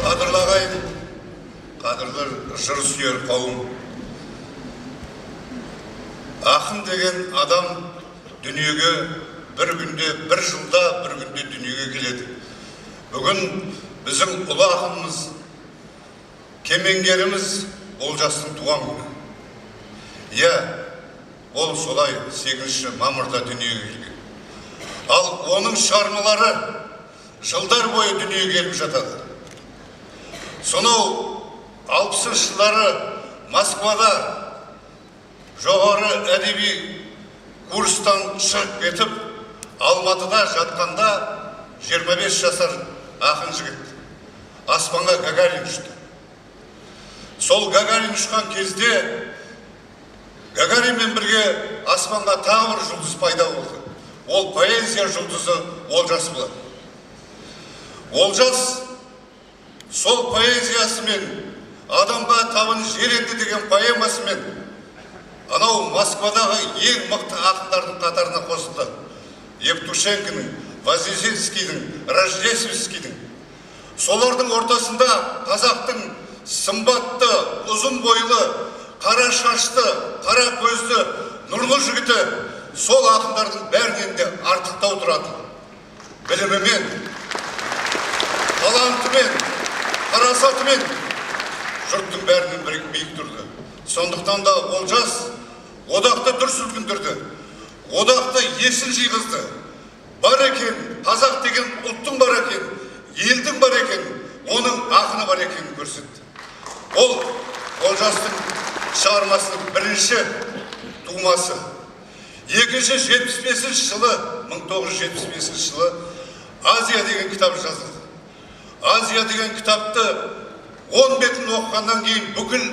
Қадірлі ағайын, қадірлі жыр сүйер қауым. Ақын деген адам дүниеге бір күнде, бір жылда, бір күнде дүниеге келеді. Бүгін біздің ұлы ақынымыз, кемеңгеріміз Олжастың туған күні. Иә, ол солай 8 мамырда дүниеге келген. Ал оның шығармалары жылдар бойы дүниеге келіп жатады. Сонау 60-шы жылдары Москвада жоғары әдеби курстан шығып кетіп, Алматыда жатқанда 25 жасар ақын жігіт аспанға Гагарин ұшты. Сол Гагарин ұшқан кезде Гагаринмен бірге аспанға тағы бір жұлдыз пайда болды. Ол поэзия жұлдызы Олжас болады. Олжас сол поэзиясымен, адамға табын жер енді деген поэмасымен анау Москвадағы ең мықты ақындардың қатарына қосылды. Евтушенкінің, Вознесенскийдің, Рождественскийдің. Солардың ортасында қазақтың сымбатты, ұзын бойлы, қара шашты, қара көзді, нұрлы жігіті сол ақындардың бәрінен де артықтау тұратын. Білімімен, талантымен, парасатымен жұрттың бәрінен биік тұрды. Сондықтан да Олжас одақты дүр сілкіндірді, одақты есін жиғызды. Бар екен, қазақ деген ұлттың бар екен, елдің бар екен, оның ақыны бар екенін көрсетті. Ол Олжастың шығармасының бірінші тумасы. Екінші 75 жылы, 1975 жылы Азия деген кітап жазылды. Азия деген кітапты 10 бетін оқығаннан кейін бүкіл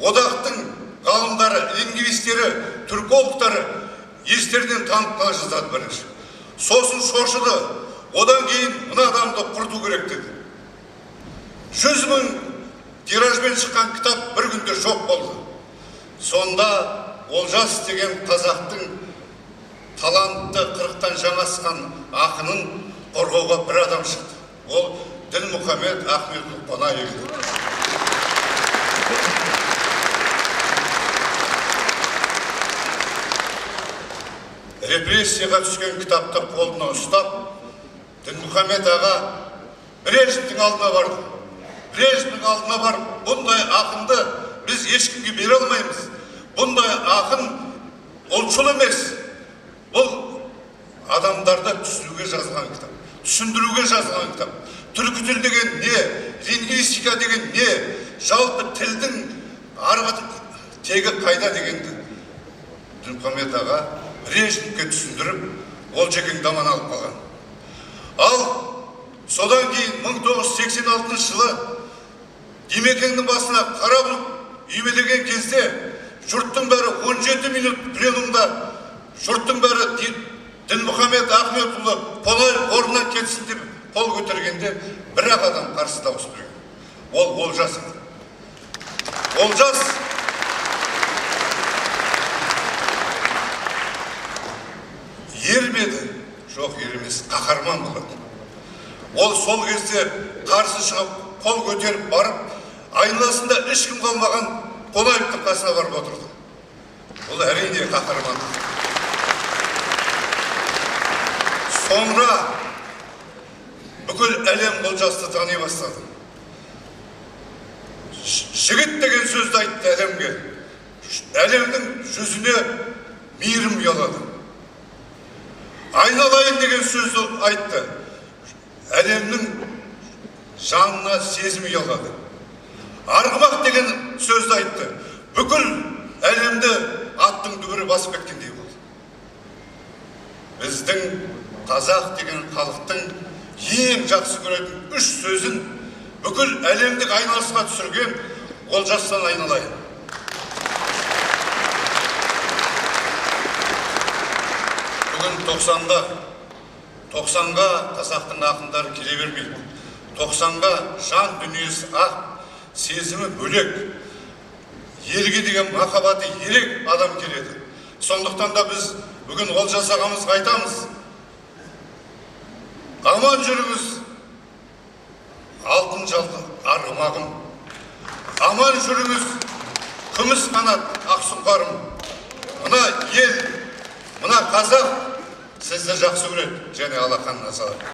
одақтың ғалымдары, лингвистері, түркологтары естерінен танып қала жаздады бірінші. Сосын шошыды. Одан кейін мына адамды құрту керек деді. 100 мың тиражбен шыққан кітап бір күнде жоқ болды. Сонда Олжас деген қазақтың талантты 40-тан жаңа асқан ақынын қорғауға бір адам шықты. Ол Дінмұхамед Ахметұлы Қонаев. Репрессияға түскен кітапты қолына ұстап, Дінмұхамед аға Брежневтің алдына барды. Брежневтің алдына барып, бұндай ақынды біз ешкімге бере алмаймыз. Бұндай ақын ұлтшыл емес. Бұл адамдарды түсінуге жазылған кітап, түсіндіруге жазылған кітап. Түркі тіл деген не, лингвистика деген не, жалпы тілдің арғы тегі қайда дегенді Дінмұхамед аға Брежневке түсіндіріп, ол жекең даман алып қалған. Ал содан кейін 1986 жылы Димекеңнің басына қара бұлт үймелеген кезде жұрттың бәрі 17 минут пленумда жұрттың бәрі Дінмұхамед Ахметұлы Қонаев орнынан кетсін деп қол көтергенде бір-ақ адам қарсы дауыс берген. Ол Олжас еді. Олжас ер ме еді? Жоқ, ер емес, қаһарман болатын. Ол сол кезде қарсы шығып, қол көтеріп барып, айналасында ешкім қалмаған Қонаевтың қасына барып отырды. Ол әрине қаһарман. Соңра бүкіл әлем Олжасты тани бастады. Жігіт деген сөзді айтты әлемге. Әлемнің жүзіне мейірім ұялады. Айналайын деген сөзді айтты. Әлемнің жанына сезім ұялады. Арғымақ деген сөзді айтты. Бүкіл әлемді аттың дүбірі басып кеткендей болды. Біздің қазақ деген халықтың ең жақсы көретін үш сөзін бүкіл әлемдік айналысқа түсірген Олжастан айналайын. Бүгін 90-ға қазақтың ақындары келе бермейді. 90-ға жан дүниесі ақ, сезімі бөлек, елге деген махаббаты ерек адам келеді. Сондықтан да біз бүгін Олжас ағамызға айтамыз: аман жүріңіз, алтын жалды, арғымағым. Аман жүріңіз, күміс қанат ақсұңқарым. Мына ел, мына қазақ сізді жақсы көреді және алақанына салады.